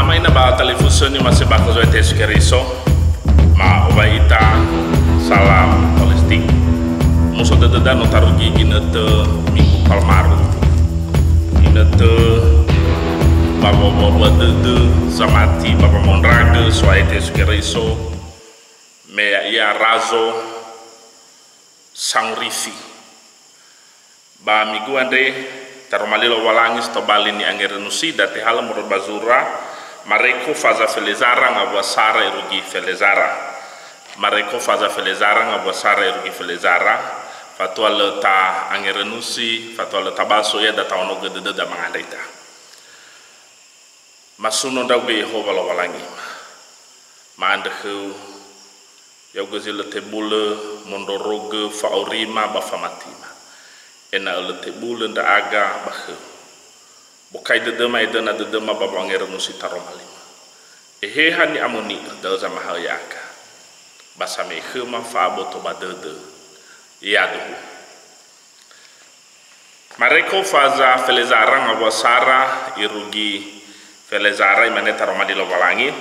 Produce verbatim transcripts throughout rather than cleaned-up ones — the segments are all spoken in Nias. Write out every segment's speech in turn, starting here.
Ma'ina ba talifusö ni'omasi'ö ba khö Zo'aya Yesu Keriso, ma'owai ita salam Palestina. Muso dödöda no tarugi ginötö Minggu Palmarum. Ginötö ba wa'obuabua dödö zamati ba wamaondragö So'aya Yesu Keriso, me ya'ia razo sangorifi. Ba migu andre, taroma li Lowalangi si tobali ni'angerönusida, tehalö moroi ba zura, Mareko faza felezara ngawua sara irugi felezara. Mareko faza felezara ngawua sara irugi felezara, fatua lö ta'angerönusi, fatua lö tabaso ia, da ta'onogö dödöda mangandrö ita. Masuno ndra'ugö Yehowa Lowalangi, ma'andrö khöu, ya'ugö zi lö tebulö mondrorogö fa'aurima ba famatima, ena'ö lö tebulö ndra'aga ba khöu. Bokai dödöma, edöna dödöma ba wangerönusi taroma li-Mö. Eheha ni'amoni'ö, da'ö zamahaö ya'aga. Ba same'e khöma fa'aboto ba dödö, yaduhu. Mareko faza felezara ngawua sara irugi felezara, imane taroma li Lowalangi.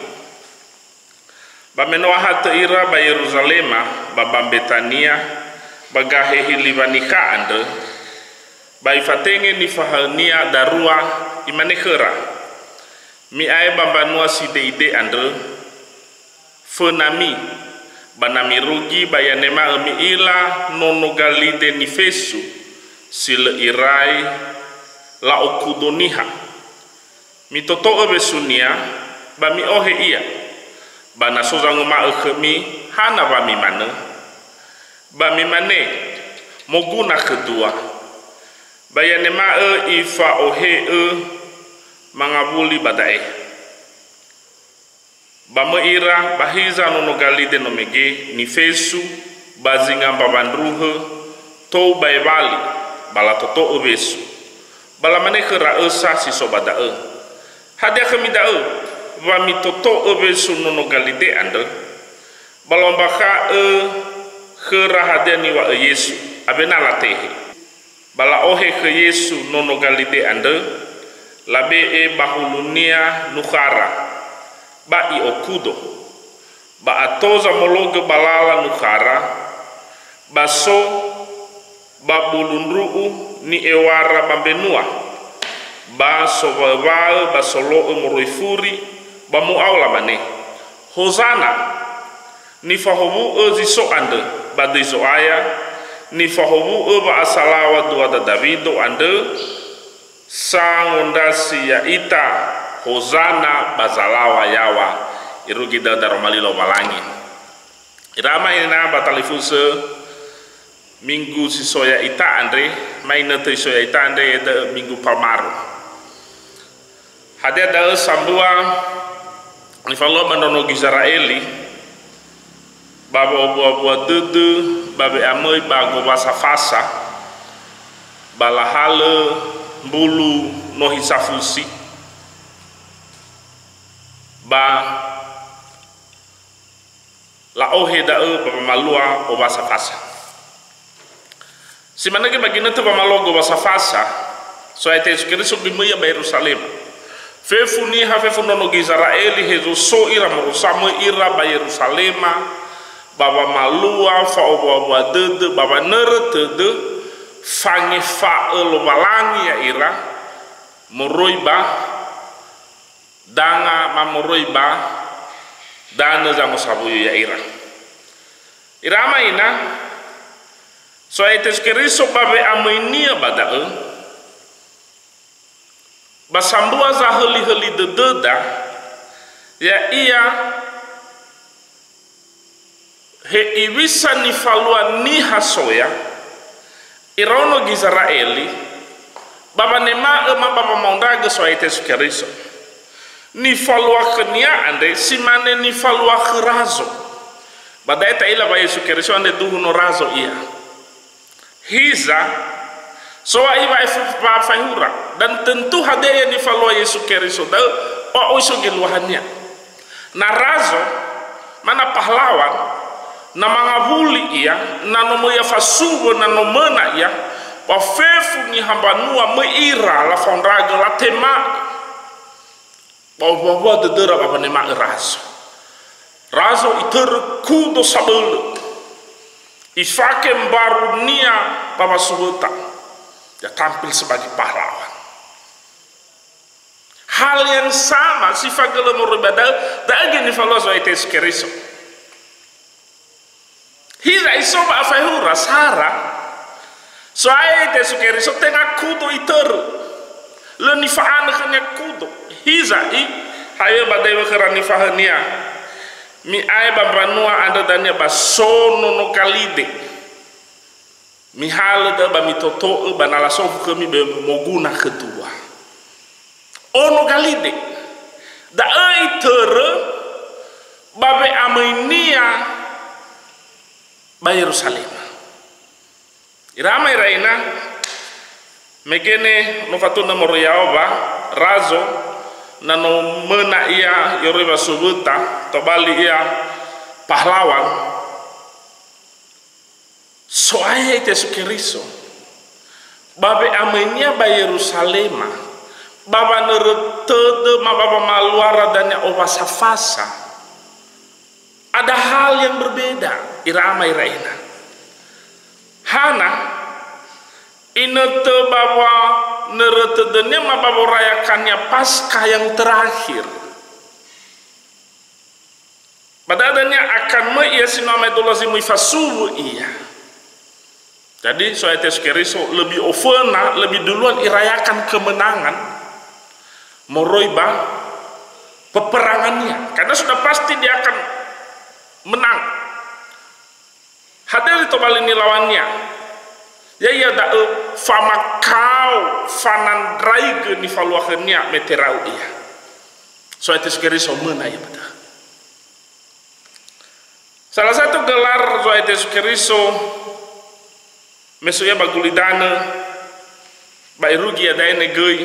Ba me no ahatö ira ba Yeruzalema, ba ba Mbetania, ba gahehe li Wanikha andrö, ba ifatenge nifahaö-Nia darua, imane khöra, "Mi'ae ba mbanua side'ide andrö, fönami, ba na mirugi ba i'anema'ö mi'ila nono galide nifesu, si lö irai la'okudo niha. Mitoto'ö wesunia, ba mi'ohe ia. Ba na so zanguma'ö khömi, 'Hana wa mimanö?' ba mimane, 'Moguna khödua.' Ba i'anema'ö ifa'ohe'ö mangawuli ba da'e." Ba möi ira, ba hiza nono galide no mege nifesu ba zinga mbawa ndruhö tou ba ewali, ba latoto'ö wesu. Ba lamane khöra ösa si so ba da'ö, "Hadia khömi da'ö, wa mitoto'ö wesu nono galide andrö?" Ba la'ombakha'ö khöra hadia niŵa'ö Yesu, awena latehe. Ba la'ohe khö Yesu nono galide andrö, labe'e ba hulunia nukhara, ba i'okudo. Ba ato zamologö ba lala nukhara, ba so ba bulu ndru'u ni'ewara ba mbenua, ba sowaöwaö ba solo'ö moroi furi, ba mu'ao lamane, "Hozana! Nifahowu'ö zi so andrö ba döi Zo'aya, nifahowu'ö wa'asalaŵa duada Dawido andrö, sangondrasi ya'ita, Hozana ba zalaŵa yaŵa." Irugi dödö daroma li Lowalangi. Ira ama ina ba talifusö, minggu si so ya'ita andre, ma inötö si so ya'ita andre, da'ö Minggu Palmarum. Hadia da'ö sambua nifalua ba ndraono Gizera'eli, ba wa'obuabua dödö, ba we'amöi ba gowasa Fasa, ba lahalö mbulu nohi safusi, ba la'ohe da'ö ba wamalua owasa Fasa. Si manö göi ba ginötö wamalua gowasa Fasa, So'aya Yesu Keriso göi möi ia ba Yeruzalema. Fefu niha, fefu ndraono Gizera'eli, hezo so ira, moroi sa möi ira ba Yeruzalema, ba wamalua fa'obuabua dödö, ba wanörö tödö, fangefa'ö Lowalangi ya'ira, moroi ba danga mamoroi ba danö zangosawuyu ya'ira. Ira ama ina, So'aya Yesu Keriso ba we'amöi-Nia ba da'ö, ba sambua zahölihöli dödöda, ya'ia he'iwisa nifalua niha soya, iraono Gizera'eli, ba wanema'ö ma ba wamaondragö So'aya Yesu Keriso. Nifalua khö-Nia andre, si mane nifalua khö razo. Ba da'e ta'ila wa Yesu Keriso andre duhu no razo Ia. Hiza, so a'i wa'aefu-, wa'afaehura, dan tentu hadia ia nifalua Yesu Keriso da'ö, ba oi so geluahania. Na razo, ma na pahlawan, na mangawuli ia, na no möi ia fasuwö, na no möna ia, ba fefu niha mbanua möi ira lafaondragö, latema. Ba wawua dödöra ba wanema'ö Razo. Razo itörö kudo sabölö. Ifake mbarunia ba wasuwöta. Ya tampil sebagai pahlawan. Hal yang sama si fagölö moroi ba da'ö, da'ö göi nifalua Zo'aya Yesu Keriso. Hiza iso ba afaehura sara, So'aya Yesu Keriso tenga kudo itörö. Lö nifa'anö khönia kudo. Hiza i, hayo ba dewö khöra nifahaönia. Mi'ae ba mbanua andrö dania ba so nono galide. Mihalö da'ö ba mitoto'ö ba na lasofu khömi be moguna khödua. Ono galide. Da'ö itörö ba we'amöinia ba Yeruzalema. Ira ama ira ina, mege ne no fatunö moroi Yahowa, Razo, na no möna ia yoroi wasuwöta, tobali ia pahlawan. So'aya Yesu Keriso, ba we'amöinia ba Yeruzalema, ba wanörö tödö ma ba wamaluara dania ofasa-fasa. Ada hal yang berbeda, ira ama ira ina. Hana, inötö ba wanörö tödönia ma ba worayakania Paskah yang terakhir. Ba da'ö dania akan möi ia si no amaedola zi möi fasuwö ia. Jadi, So'aya Yesu Keriso lebih oföna, lebih duluan irayakan kemenangan moroi ba peperangannia. Karena sudah pasti dia akan menang. Hadia zi tobali nilawania. Ya'ia da'ö famakao, fanandraigö nifalua khönia me terau ia. So'aya Yesu Keriso möna ia ba da'ö. Salah satu gelar Zo'aya Yesu Keriso, me so ia ba gulidanö, ba irugi ia da'e göi,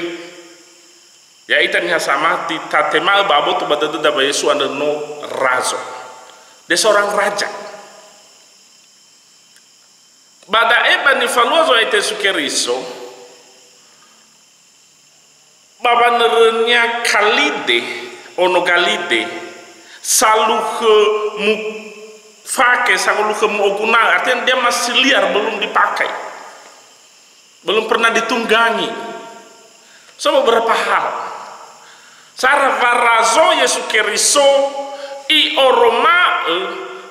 ya'ita niha samati, tatema'ö ba aboto ba dödöda ba Yesu andrö no razo. Dia seorang raja. Ba da'e ba nifalua Zo'aya Yesu Keriso, ba wanörönia kalide, ono galide, saluhö mufake, saluhö mu'oguna'ö, artinya dia masih liar, belum dipakai. Belum pernah ditunggangi. So beberapa hal. Sara wa razo Yesu Keriso i'oroma'ö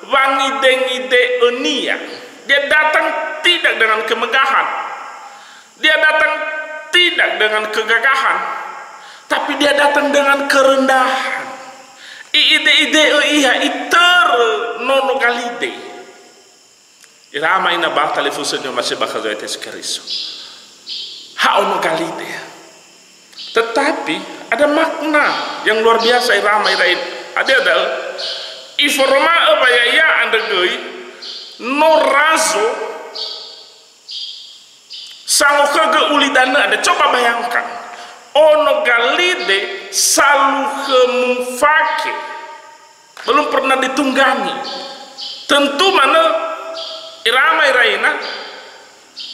wangide-ngide'önia. Dia datang tidak dengan kemegahan. Dia datang tidak dengan kegagahan. Tapi dia datang dengan kerendahan. I'ide-ide'ö ia, itörö nono galide. Ira ama ina ba talifusö ni'omasi'ö bakha Zo'aya Yesu Keriso. Ha ono galide. Tetapi ada makna yang luar biasa ira ama ira ina. Hadia da'ö? Iforoma'ö ba ya'ia andrö göi no razo sangokhögö ulidanö andre. Coba bayangkan. Ono galide saluhö mufake. Belum pernah ditunggangi. Tentu manö ira ama ira ina,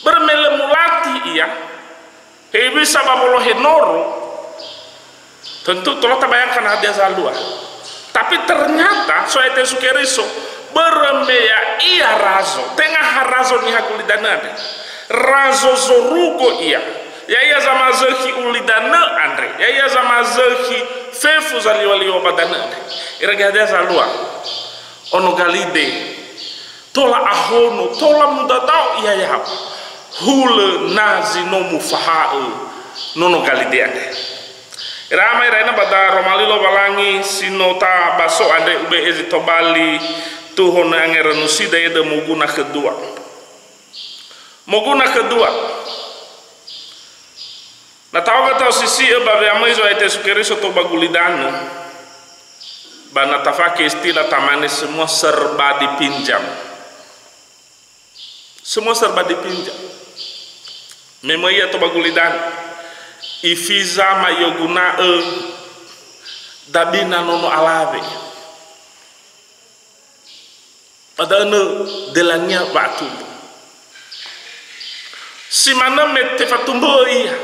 börö me lö mulatih ia, hewisa ba wolohe noro, tentu tola tabayangkan hadia zalua. Tapi ternyata So'aya Yesu Keriso, börö me ya'ia razo, tenga ha razo niha gulidanö andre. Razo zorugo ia. Ya'ia zamazökhi ulidanö andre, ya'ia zamazökhi fefu zaliwa-liwa ba danö andre. Ira göi hadia zalua? Ono galide, tola ahono, tola mudadao ia yaw̃a. Hulö na zi no mufaha'ö nono galide andre. Ira ama ira ina ba daroma li Lowalangi si no tabaso andre, ube'e zi tobali tuhono angeranusida, ya'ia da'ö moguna khödua. Moguna khödua. Na ta'oga ta'osisi'ö ba we'amöi Zo'aya Yesu Keriso tou ba gulidanö, ba na tafake istilah tamane semua serba dipinjam. Semua serba dipinjam. Me möi ia tou ba gulidanö, ifiza ma i'oguna'ö dabina nono alawe. Ba da'ö nö delania wa'atumbu. Si manö me tefatumbö'ö ia,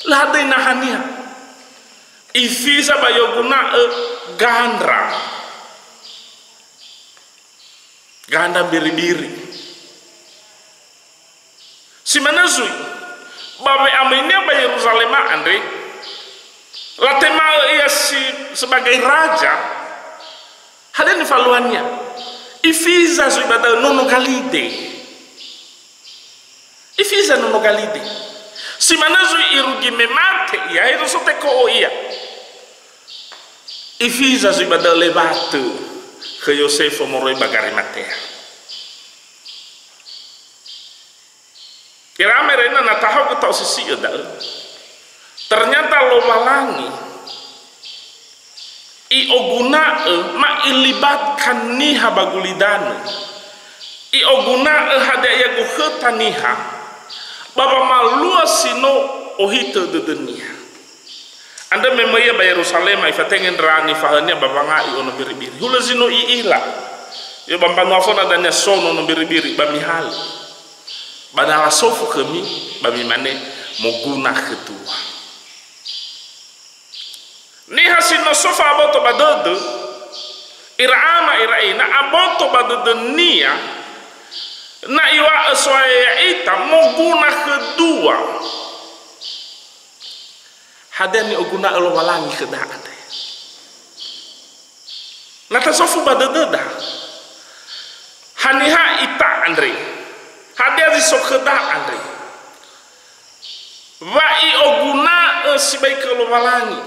lö hadöi nahania. Ifiza ba i'oguna'ö gandra. Gandra mbiribiri. Si manö zui, ba we'amöinia ba Yeruzalema andre, latema'ö ia si, sebagai raja, hadia nifaluania? Ifiza zui ba da'ö? Nono galide. Ifiza nono galide. Si manö zui irugi me mate ia, hezo so teko'o ia. Ifiza zui ba da'ö? Lewatö khö Yosefo moroi ba Garimatea. Ira ama ira ina, na tahaogö ta'osisi'ö da'ö. Ternyata Lowalangi i'oguna'ö, ma ilibatkan niha ba gulidanö. I'oguna'ö hadia ia gokhöta niha, ba wamalua si no ohitö dödönia. Andrö me möi ia ba Yeruzalema, ifatenge ndra nifahaönia ba wanga'i ono mbiribiri. Hulö zi no i'ila. Ia ba mbanua föna dania so nono mbiribiri, ba mihalö. Ba na lasofu khömi, ba mimane, "Moguna khödua." Niha si no so fa'aboto ba dödö, ira ama ira ina, aboto ba dödönia, na iŵa'ö So'aya ya'ita, "Moguna khödua." Hadia ni'oguna'ö Lowalangi khöda andre? Na tasofu ba dödöda, haniha ita andre? Hadia zi so khöda andre? Wa i'oguna'ö sibai khö Lowalangi.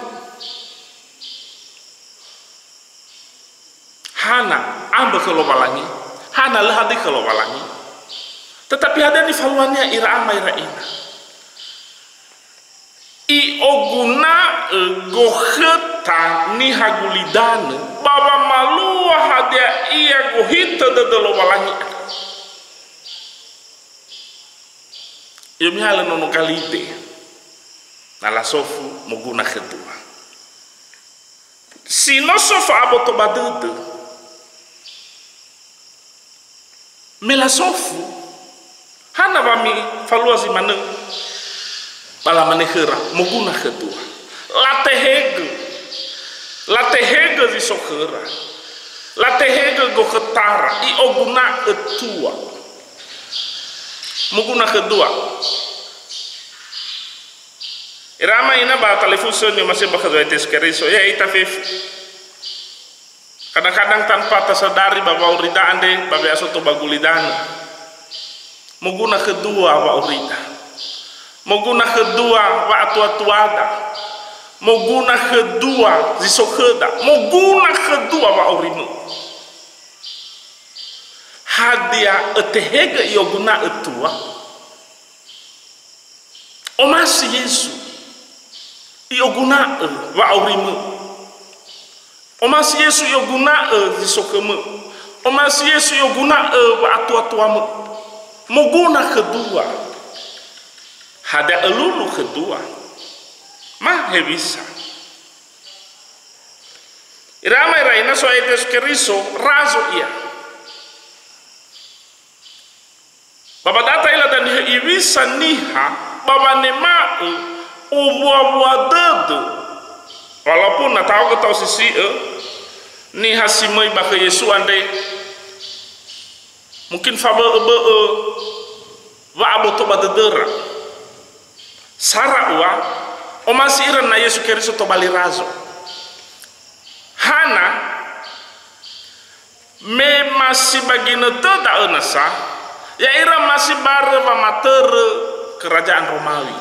Hana ambö khö Lowalangi? Hana lö hadia khö Lowalangi? Tetapi hadia nifaluania, ira ama ira ina? I'oguna'ö gokhöta niha gulidanö, ba wamalua hadia ia gohitö dödö Lowalangi andrö. Ia mihalö nono galide, na lasofu, "Moguna khödua." Si no so fa'aboto ba dödö. Me lasofu, hana wa mifalua zi manö? Ba lamane khöra, "Moguna khödua." Latehegö. Latehegö zi so khöra. Latehegö gokhötara, i'oguna'ö tua. Moguna khödua. Ira ama ina ba talifusö ni'omasi'ö ba khö Tuhan Yesu Keriso, ya'ita fefu. Kadang-kadang tanpa tasadari ba wa'aurida andre ba we'aso tou ba gulidanö. Moguna khödua wa'aurida. Moguna khödua wa'atua-tuada. Moguna khödua zi so khöda. Moguna khödua wa'aurimö. Hadia ötehegö i'oguna'ö tua? Omasi Yesu i'oguna'ö wa'aurimö. Omasi Yesu i'oguna'ö zi so khömö. Omasi Yesu i'oguna'ö wa'atua-tuamö. Moguna khödua. Hadia ölulu khödua? Ma hewisa? Ira ama ira ina, So'aya Yesu Keriso razo ia. Ba ba da'ö ta'ila dania hewisa niha ba wanema'ö owua-wua dödö. Walaupun na tahaogö ta'osisi'ö, niha si möi ba khö Yesu andre, mungkin fabö'ö-bö'ö wa'aboto ba dödöra. Sara ua, omasi ira na Yesu Keriso tobali razo. Hana? Me masi ba ginötö da'ö nasa, ya'ira masi barö wamatörö kerajaan Romawi.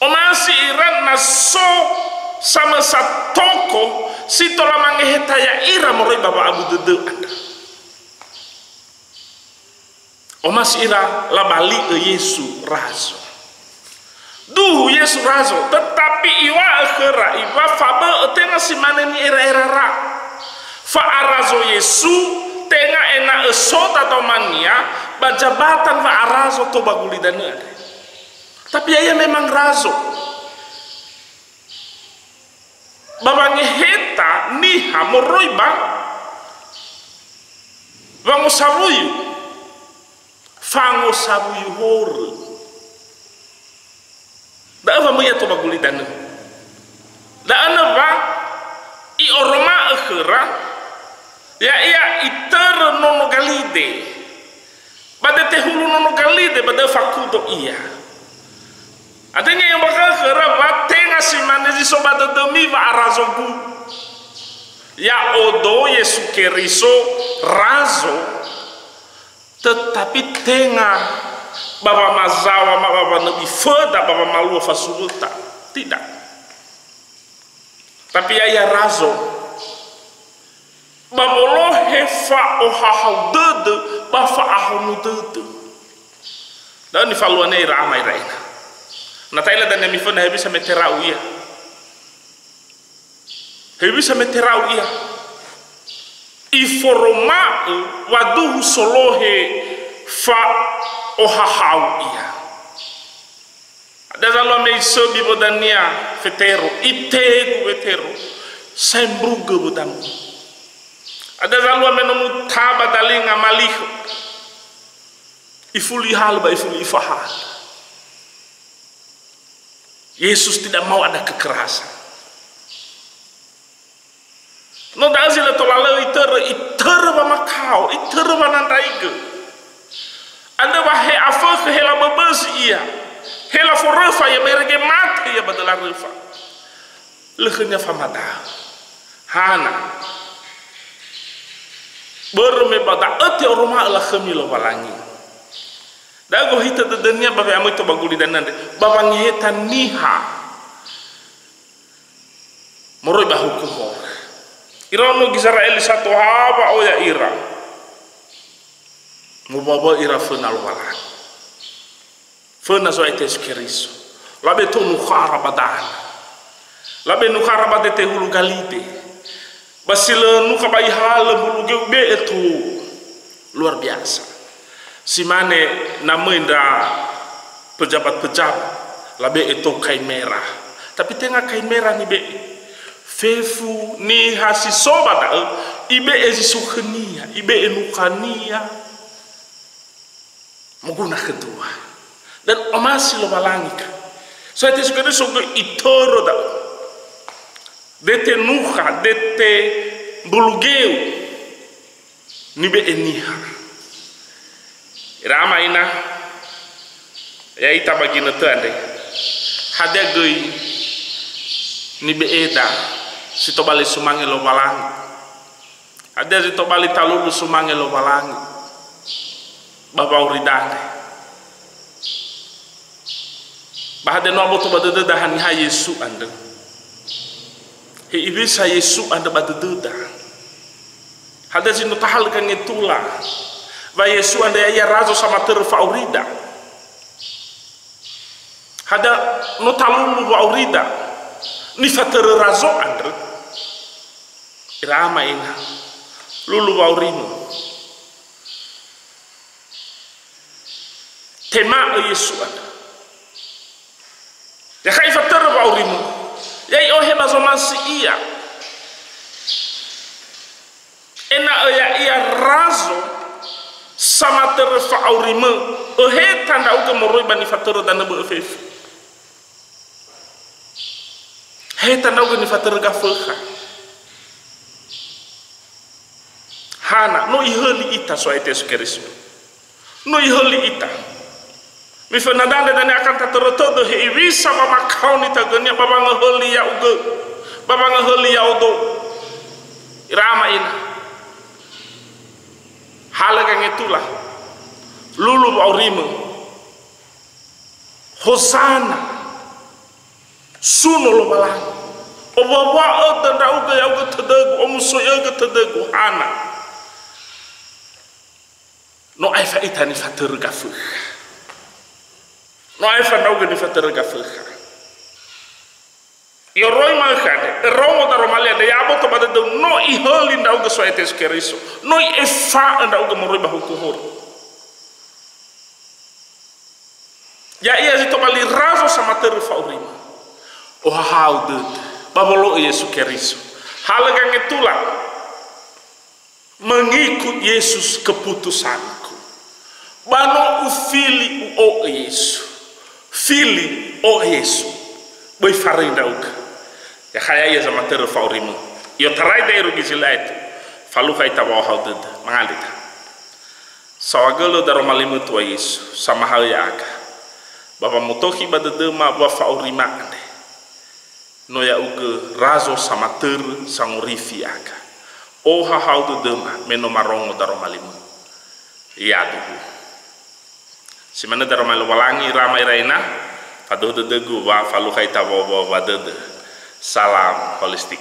Omasi ira na so samösa toko si tola mangeheta ya'ira moroi ba wa'abu dödö andrö. Omasi ira labali'ö Yesu razo. Duhu Yesu razo, tetapi iŵa'ö khöra, iŵa'ö fabö'ö, tenga si mane ni'era'erara. Fa'arazo Yesu, tenga ena'ö so dadaomania ba jabatan wa'arazo tou ba gulidanö andre. Tapi ya'ia memang razo. Ba wangeheta niha moroi ba wangosawuyu, fangosawuyu horö. Da'ö wa möi ia tou ba gulidanö. Da'ö wa i'oroma'ö khöra, ya'ia itörö nono galide. Ba dete hulu nono galide, ba da'ö fakudo ia. Andrö ni'ombakha'ö khöra wa tenga si mane zi so ba dödömi wa'arazo-Gu. Ya'odo Yesu Keriso razo, tetapi tenga ba wamazaŵa ma ba wanöbi föda ba wamalua fasuwöta. Tidak. Tapi ya'ia razo. Ba wolohe fa'ohahau dödö, ba fa'ahono dödö. Da'ö nifaluania ira ama ira ina. Na ta'ila dania miföna hewisa metera'u ia. Hewisa metera'u ia. Iforoma'ö wa duhu solohe fa'ohahau ia. Hadia zalua me isöbi wödania Fetero, itegu Fetero, saembrugö wödami. Hadia zalua me no mutaba dalinga Malikho, ifuli ihalö ba ifuli ifahalö. Yesus tidak mau ada kekerasan. No da'ö zi lö tola lö itörö, itörö wamakao, itörö wanandraigö. Andrö wa he afökhö, he laböbözi ia, he laforöfa ia, ba irege mate ia ba döla röfa. Lö khönia famadao. Hana? Börö me ba da'ö te'oroma'ö lakhömi Lowalangi. Da'ö gohitö dödönia ba we'amöi to ba gulidanö andre, ba wangeheta niha moroi ba huku horö. Iraono Gizera'eli sato ha wa'oya ira. Mobawa'ö ira föna Lowalangi. Föna Zo'aya Yesu Keriso. Labe tou nukhara ba danö. Labe nukhara ba dete hulu galide. Ba si lö nukha ba ihalö mbulugeu ibe'e tou. Luar biasa. Si mane na möi ndra pejabat-pejabat, labe'e tou kain merah. Tapi tenga kain merah nibe'e. Fefu niha si so ba da'ö, ibe'e zi so khönia, ibe'e nukhania. Moguna kedua. Dan omasi Lowalangi ka. So Yesu Keriso göi itörö da'ö. Dete nukha, dete mbulugeu. Nibe'e niha. Ira ama ina, ya'ita ba ginötö andre. Hadia göi nibe'eda si tobali sumange Lowalangi? Hadia zi tobali talulu sumange Lowalangi ba wa'aurida andre? Ba hadia no aboto ba dödöda haniha Yesu andrö? He iwisa Yesu andrö ba dödöda? Hadia zi no tahalö gangetula wa Yesu andrö ya'ia razo samatörö fa'aurida? Hadia no talulu wa'aurida nifatörö razo andrö? Ira ama ina, lulu wa'aurimu. Tema'ö Yesu andrö. Yakha ifatörö wa'aurimu. Ya i'ohe ba zomasi ia. Ena'ö ya'ia razo samatörö fa'aurimö, öheta ndra'ugö moroi ba nifatörö danö bö'ö fefu. Heta ndra'ugö nifatörö Gafökha. Hana, no ihöli ita So'aya Yesu Keriso. No ihöli ita. Miföna dania akan tatörö tödö he iwisa wamakao nitögönia ba wangöhöli ya'ugö, ba wangöhöli ya'odo. Ira ama ina. Halö gangetula. Lulu wa'aurimö. Hozana. Suno Lowalangi. Owawa'ö dö ndra'ugö ya'ugö tödögu, omusoi'ögö tödögu, hana. No aefa ita nifatörö Gafökha. No aefa ndra'ugö nifatörö Gafökha. I'oroi ma'ökhö andre, örongo daroma li andre, ya'aboto ba dödöu, no ihöli ndra'ugö So'aya Yesu Keriso, no i'efa'ö ndra'ugö moroi ba huku horö. Ya'ia zi tobali razo samatörö fa'aurimö. Ohahau dödö, ba wolo'ö Yesu Keriso. Halö gangetula. Mengikut Yesus keputusanku. Ba no ufili u'o'ö Yesu. Fili, o'ö Yesu. Böi faröi ndra'ugö. Ya'ia ia zamatörö fa'aurimö. I'otarai da'e irugi zi lö aetu. Falukha ita wa'ohahau dödö. Mangalita. Saohagölö daroma limö Tua Yesu, samahaö ya'aga. Ba wamotokhi ba dödöma wa fa'aurima andre. No ya'ugö razo samatörö sangorifi ya'aga. Ohahau dödöma me no marongo daroma limö. Yaduhu. Si manö daroma Lowalangi, Rama ira Ina, faduhu dödögu wa falukha ita wowo wa dödö. Salam holistik.